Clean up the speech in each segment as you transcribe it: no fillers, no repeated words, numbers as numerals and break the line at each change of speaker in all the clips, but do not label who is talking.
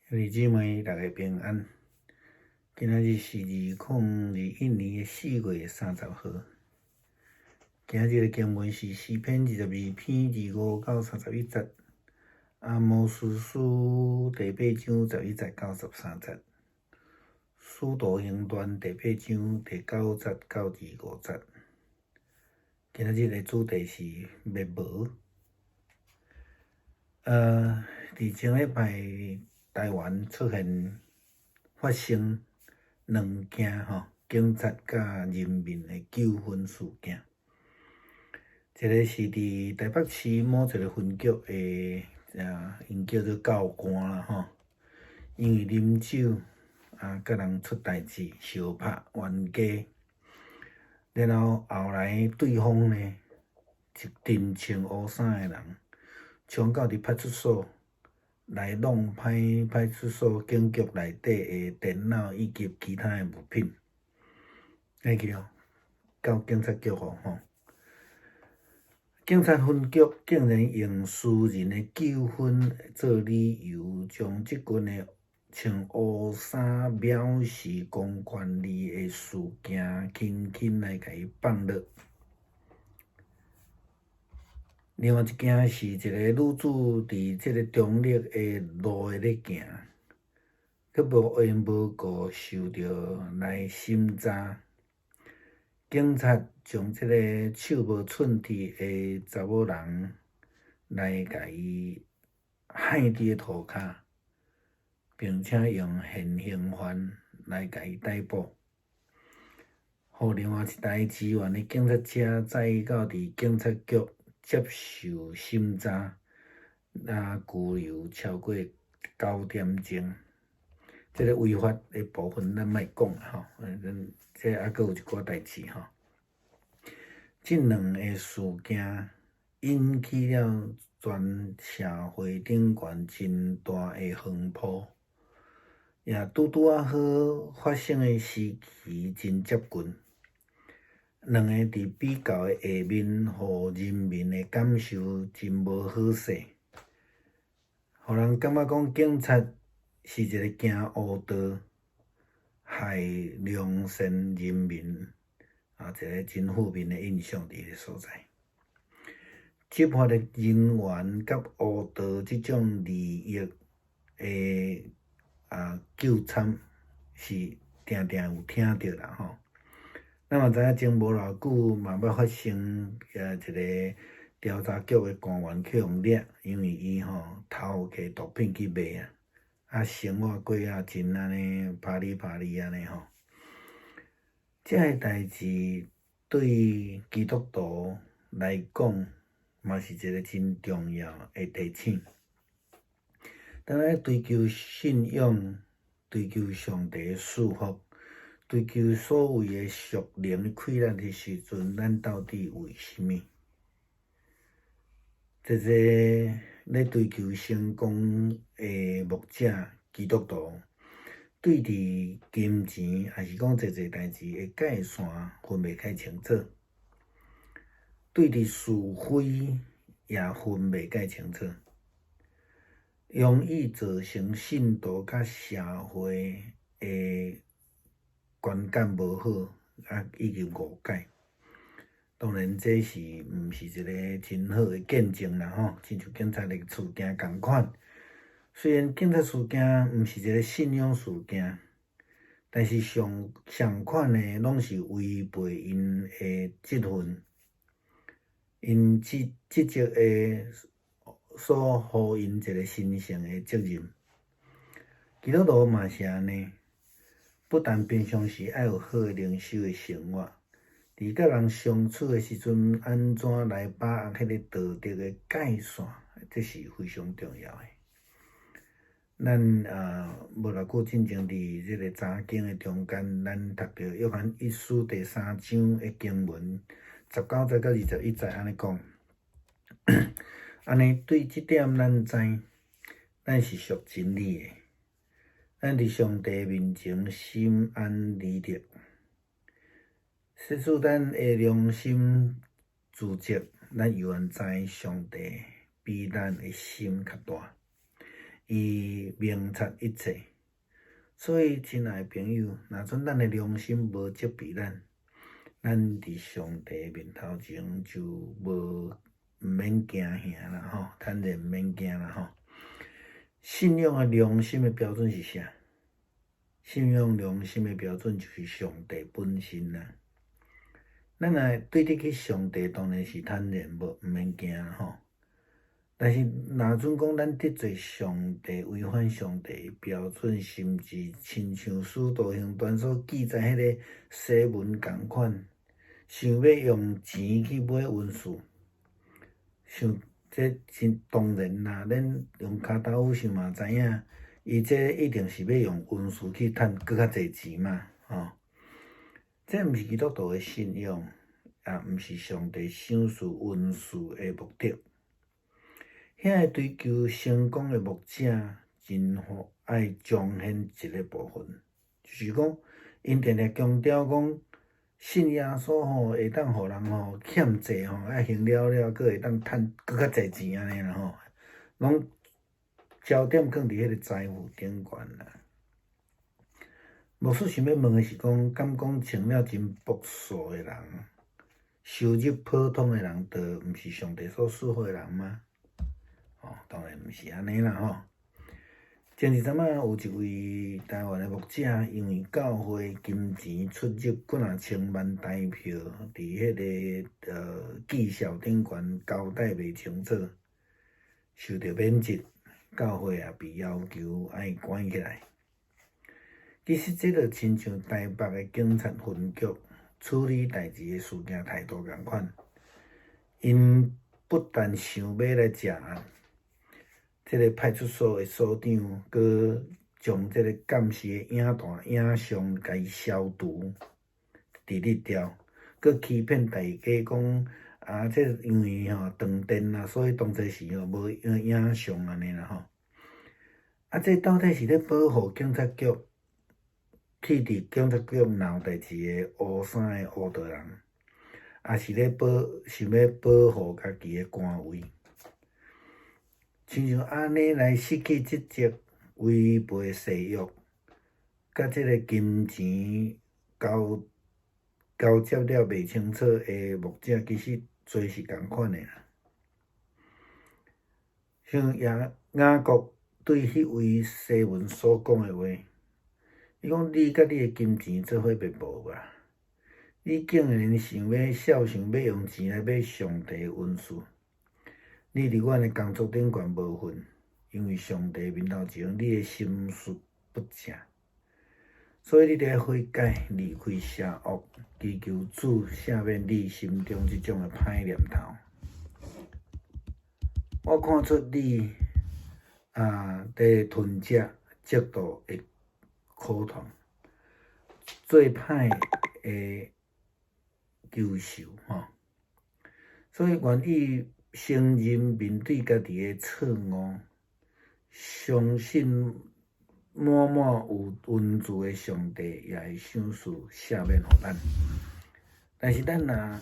兄弟姊妹，大家平安。今仔日是2021年4月30號。今日的經文是詩篇22篇25到31節，阿摩司書第八章11節到13節，使徒行傳第八章第9節到25節。今仔日的主題是滅無。佇前禮拜，台灣出現發生兩件吼警察佮人民的糾紛事件。一个是佇台北市某一个分局的，𪜶叫做教官啦吼，因為啉酒啊，佮人出代誌，相拍冤家，然後後來對方呢，一陣穿烏衫的人，衝到佇派出所來弄歹派出所警局內底的電腦以及其他的物品，會記無？到警察局吼吼，警察分局竟然用私人的糾紛做理由，將這群的穿烏衫藐視公權力的事件，輕輕來共伊放落。另外一件是一个女子佇這个中壢的路下咧行，閣無緣無故受著來審查，警察將這个手無寸鐵的查某人來共伊害佇咧塗跤，並且用現行犯來共伊逮捕，予另外一台支援的警察車載到佇警察局接受審查，啊，拘留超過9點鐘。這个違法的部分咱莫講吼，咱這猶閣有一寡代誌吼。這兩个事件引起了全社會頂懸真大的風波，也拄拄仔好發生的時期真接近。兩个佇比較的下面，予人民的感受真無好勢，予人感覺講警察是一个行烏道、害良善人民啊，一个真負面的印象佇彼个所在。執法的人員佮烏道這種利益的啊糾纏，是定定有聽著啦吼。咱嘛知影前無偌久嘛捌發生一个調查局的官員去予掠，因為伊吼偷摕毒品去賣啊，啊生活過啊真按呢啪哩啪哩按呢吼。這个代誌對基督徒來講，嘛是一个真重要的提醒。當咱追求信仰、追求上帝的賜福，追求所謂的屬靈的氣力的時陣，咱到底為啥物？這個咧追求成功的牧者基督徒，對佇金錢抑是講濟濟代誌的界線分袂太清楚，對佇是非也分袂太清楚，容易造成信徒佮社會的觀感無好，啊，以及誤解。當然，這是毋是一个真好的見證啦吼，親像警察的事件仝款。雖然警察事件毋是一个信仰事件，但是上相款的攏是違背𪜶的職分，𪜶職職責的所予𪜶一个神聖的責任。基督徒嘛是按呢。不但平常時愛有好的靈修的生活，佇佮人相處的時陣，按怎來把握彼个道德的界線，這是非常重要的。咱啊，無偌久進前佇這个查經的中間，咱讀著約翰一書第三章的經文，19節到21節按呢講。按呢對這點咱知，咱是屬真理的。咱佇上帝面前心安理得，使咱的良心自責，咱猶原知上帝比咱的心較大。伊明察一切。所以，親愛的朋友，若準咱的良心無責備咱，咱佇上帝面頭前就無毋免驚嚇啦吼，坦然毋免驚啦吼。信仰的良心的標準是啥？信仰良心的標準就是上帝本身啦。咱若對得起上帝，當然是坦然無毋免驚吼。但是，若準講咱得罪上帝、違反上帝標準，甚至親像《使徒行傳》所記載彼个西門仝款，想欲用錢去買恩賜，想這真當然啦。咱用跤頭趺想嘛知影，伊這一定是欲用恩賜去趁閣較濟錢嘛，吼！這毋是基督徒的信仰，也毋是上帝賞賜恩賜的目的。遐个追求成功的牧者，真愛彰顯一个部分，就是講，𪜶定定強調講，信耶穌吼會當予人吼欠債吼，啊還了了，閣會當趁閣較濟錢按呢啦吼，攏焦點囥佇彼个財富頂懸啦。牧師想欲問的是講，敢講穿了真樸素的人，收入普通的人，就毋是上帝所賜福的人嗎？哦，當然毋是按呢啦吼。前一陣仔有一位台灣的牧者，因為教會金錢出入幾若千萬台票，佇彼个績效頂懸交代袂清楚，受著免職，教會也被要求愛關起來。其實這就親像台北的警察分局處理代誌的事件態度仝款，𪜶不但想欲來食案，這个派出所的所長，閣將這个監視的影帶影像共伊消除、delete 掉，閣欺騙大家講啊，這因為吼斷電啦，所以當初時吼無影像按呢啦吼。啊，這到底是咧保護警察局，去佇警察局鬧代誌的烏衫的烏道人，抑是咧保想欲保護家己的官位？親像按呢來失去職責、違背誓約，佮這个金錢交交接了袂清楚的牧者，其實罪是仝款的啦。像雅各對彼位西門所講的話，伊講你佮你的金錢做伙滅無吧？你竟然想欲肖想欲用錢來買上帝的恩賜？你佇阮的工作頂懸無份，因為上帝面頭前你的心術不正，所以你得悔改，離開邪惡，祈求主赦免你心中這種的歹念頭。我看出你啊，佇吞食嫉妒的苦糖，做歹的求仇吼，所以願意承認面對家己的錯誤，相信滿滿有恩慈的上帝也會賞賜赦免予咱。但是咱若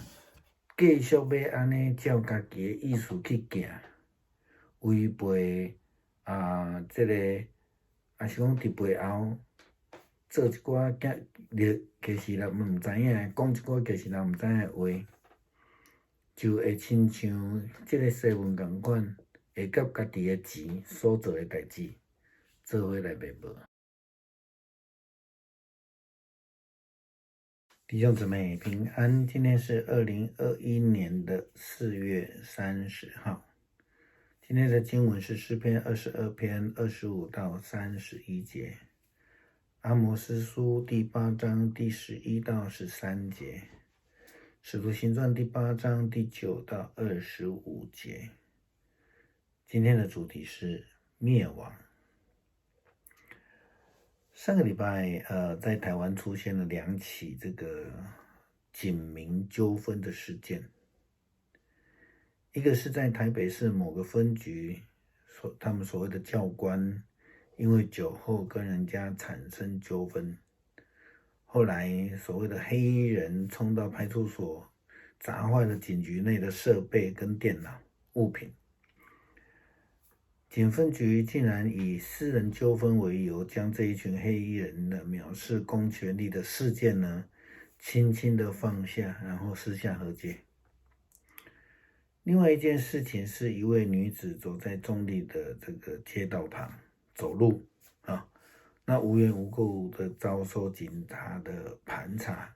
繼續欲按呢照家己的意思去行，違背啊，這個，抑是講佇背後做一寡其實人毋知影，講一寡其實人毋知影的話，就會親像這个西門仝款，會佮家己的錢所做的代誌做伙來滅無。弟兄姊妹平安，今天是2021年的4月30號。今天的經文是詩篇22篇25到31節，阿摩司書第八章第11到13節，使徒行傳第八章第9到25節。今天的主題是滅亡。上個禮拜，在台灣出現了兩起這個警民糾紛的事件。一個是在台北市某個分局，他們所謂的教官，因為酒後跟人家產生糾紛，後來所謂的黑衣人衝到派出所，砸壞了警局內的設備跟電腦物品。警分局竟然以私人纠纷为由，将这一群黑衣人的藐视公权力的事件呢，轻轻的放下，然后私下和解。另外一件事情是一位女子走在中坜的这个街道旁走路啊，那无缘无故的遭受警察的盘查。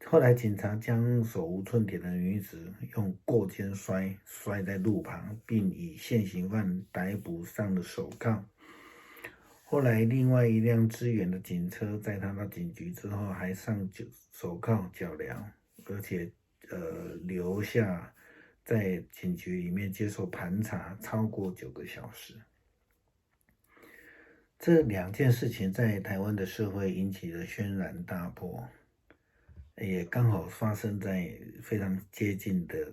后来警察将手无寸铁的女子用过肩摔摔在路旁，并以现行犯逮捕上了手铐。后来，另外一辆支援的警车载她到警局之后，还上手铐脚镣，而且留下在警局里面接受盘查超过9个小时。这两件事情在台湾的社会引起了轩然大波，也刚好发生在非常接近的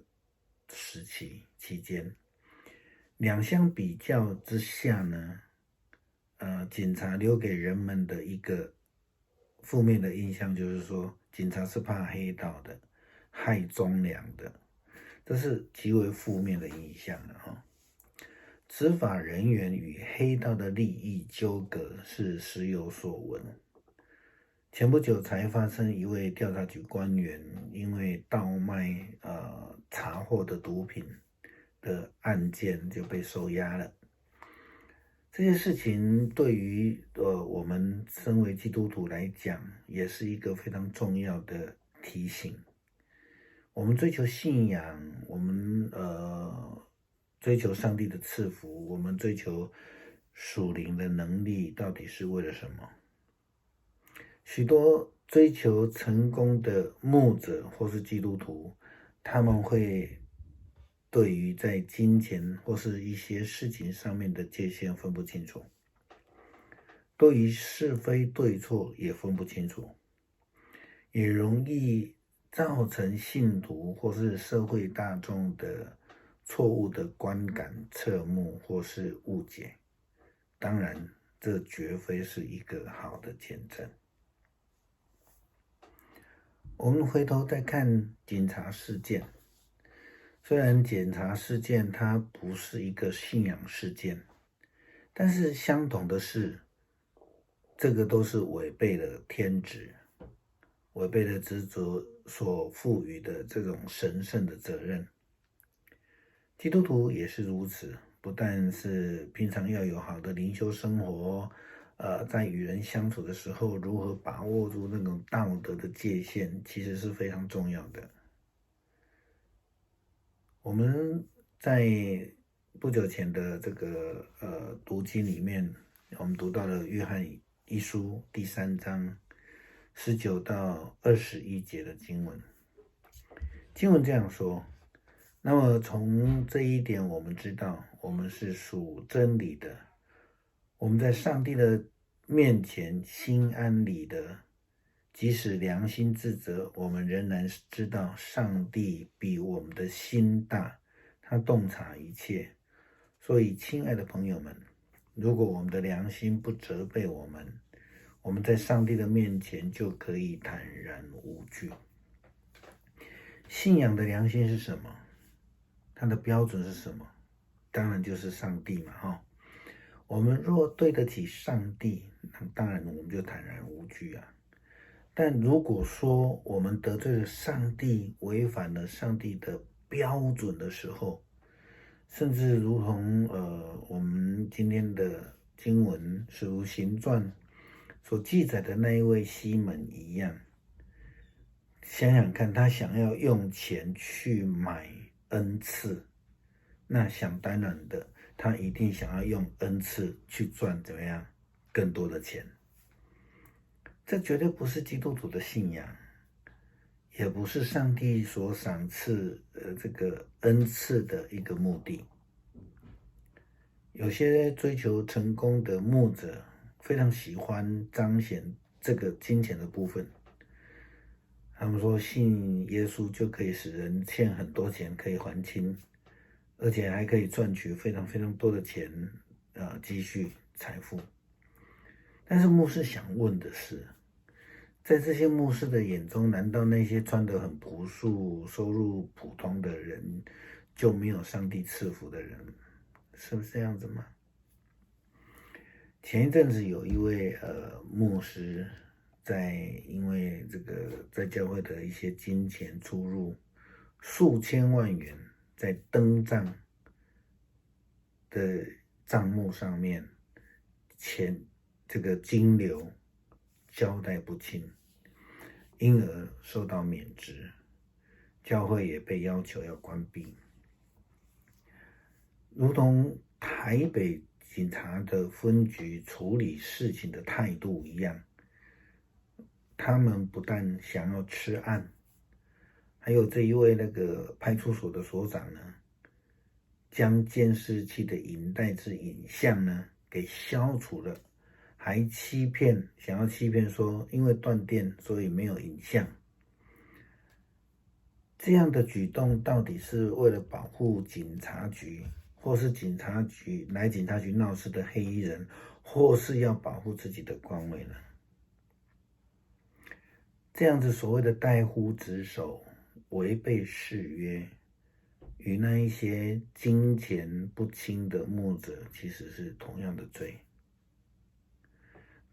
时期期间。两相比较之下呢，警察留给人们的一个负面的印象就是说，警察是怕黑道的，害忠良的，这是极为负面的印象了哈。执法人员与黑道的利益纠葛是时有所闻。前不久才发生一位调查局官员因为倒卖查获的毒品的案件就被收押了。这些事情对于我们身为基督徒来讲，也是一个非常重要的提醒。我们追求信仰，我们追求上帝的赐福，我们追求属灵的能力，到底是为了什么？许多追求成功的牧者或是基督徒，他们会对于在金钱或是一些事情上面的界限分不清楚，对于是非对错也分不清楚，也容易造成信徒或是社会大众的错误的观感、侧目或是误解。当然，这绝非是一个好的见证。我们回头再看警察事件，虽然警察事件它不是一个信仰事件，但是相同的是，这个都是违背了天职，违背了职责所赋予的这种神圣的责任。基督徒也是如此，不但是平常要有好的灵修生活，在与人相处的时候，如何把握住那种道德的界限，其实是非常重要的。我们在不久前的这个读经里面，我们读到了约翰一书第三章19到21节的经文。经文这样说：那么从这一点，我们知道我们是属真理的。我们在上帝的面前心安理得，即使良心自责，我们仍然知道上帝比我们的心大，他洞察一切。所以，亲爱的朋友们，如果我们的良心不责备我们，我们在上帝的面前就可以坦然无惧。信仰的良心是什么？它的标准是什么？当然就是上帝嘛，哈。我们若对得起上帝，那当然我们就坦然无惧啊。但如果说我们得罪了上帝，违反了上帝的标准的时候，甚至如同我们今天的经文《使徒行传》所记载的那一位西门一样，想想看，他想要用钱去买恩赐，那想当然的，他一定想要用恩赐去赚怎么样更多的钱。这绝对不是基督徒的信仰，也不是上帝所赏赐这个恩赐的一个目的。有些追求成功的牧者非常喜欢彰显这个金钱的部分，他们说信耶稣就可以使人欠很多钱可以还清，而且还可以赚取非常非常多的钱，积蓄财富。但是牧师想问的是，在这些牧师的眼中，难道那些穿得很朴素、收入普通的人，就没有上帝赐福的人，是不是這樣子嗎？前一陣子有一位牧師，在因為這個在教會的一些金錢出入數千萬元，在登帳的賬目上面，錢這個金流交代不清，因而受到免職，教會也被要求要關閉。如同台北警察的分局處理事情的態度一樣，他們不但想要吃案，還有這一位那個派出所的所長呢，將監視器的影帶之影像呢給消除了，還欺騙，想要欺騙說因為斷電所以沒有影像。這樣的舉動到底是為了保護警察局，或是警察局來警察局鬧事的黑衣人，或是要保護自己的官位呢？這樣子所謂的怠忽職守、違背誓約，與那一些金錢不清的牧者其實是同樣的罪，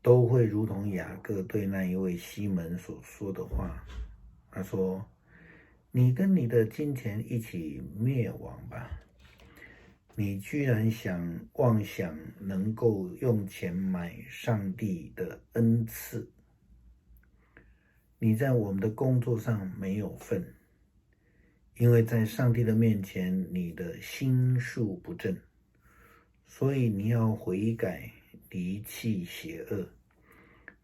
都會如同雅各對那一位西門所說的話，他說：“你跟你的金錢一起滅亡吧！你居然想妄想能夠用錢買上帝的恩賜。你在我們的工作上沒有份，因為在上帝的面前，你的心術不正，所以你要悔改，離棄邪惡，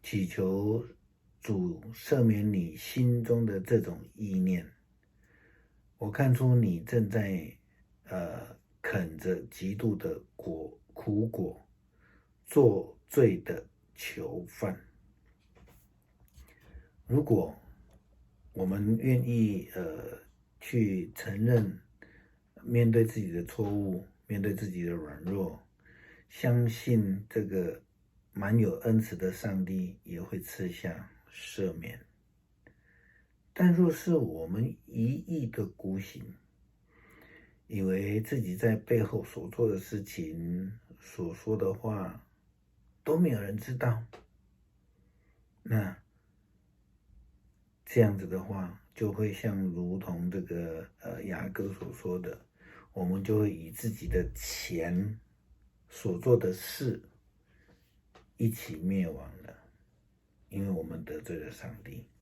祈求主赦免你心中的這種意念。我看出你正在啃着極度的果苦果，做罪的囚犯。如果我們願意去承認，面對自己的錯誤，面對自己的軟弱，相信這個滿有恩慈的上帝也會賜下赦免。但若是我們一意的孤行，以為自己在背後所做的事情、所說的話都沒有人知道，那這樣子的話，就會像如同這個雅各所說的，我們就會與自己的錢所做的事一起滅亡了，因為我們得罪了上帝。